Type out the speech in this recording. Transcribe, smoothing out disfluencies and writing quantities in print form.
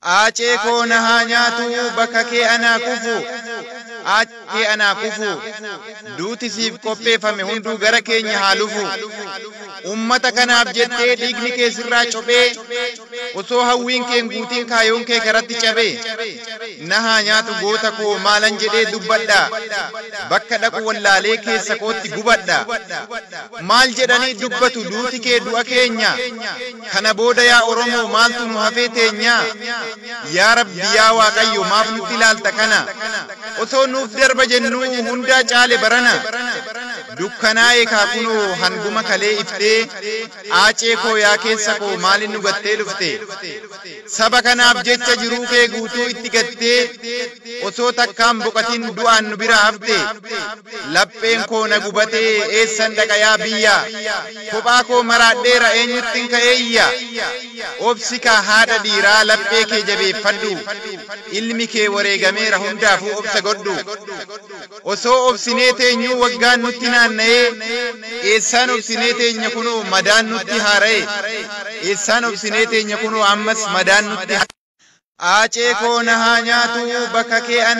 Aacee koo na haa nyaatu bakka kee anaa kufu. Aacee anaa kufu. Duuti siif qopheeffame hunduu gara keenya haa lufu. Ummata kanaaf jettee dhiigni kee sirraa cophee osoo hawwiin kee hin guutiin kaayoon kee karatti cabee. Na haa nyaatu goota koo maalan jedhee dubbadha. Bakka dhaqu wallaalee keessa kootti gubadha. Maal jedhanii dubbatu duuti kee du'a keenya. Kana booda yaa Oromoo maaltu nu hafee teenya? Yaa Rabbi yaa Waaqayyo maaf nutti ilaalta kana? Osoo nuuf darba jennuu hundaa caale barana. Dukkanaa'e kaakunoo hanguma kalee iftee aacee koo yaa keessa koo maalin nu gattee dhufte? Saba kanaaf jecha jiruu kee guutuu itti gattee osoo takkaan boqatiin du'aan nu bira hafte. Lapheen koo na gubatee eessan dhaqa yaa biyya? Kophaa koo maraadheera eenyuttiin ka'eeyya? Obsi kaa haadha dhiiraa laphee kee jabeeffadhu. Ilmi kee wareegameera hundaafuu obsa godhu. Osoo obsinee teenyuu waggaan nutti naanna'ee eessaan obsinee teenya kunoo madaan nutti haara'e. Eessaan obsinee teenya kunoo ammas madaan nutti Aacee koo na haa nyaatu bakka kee ana.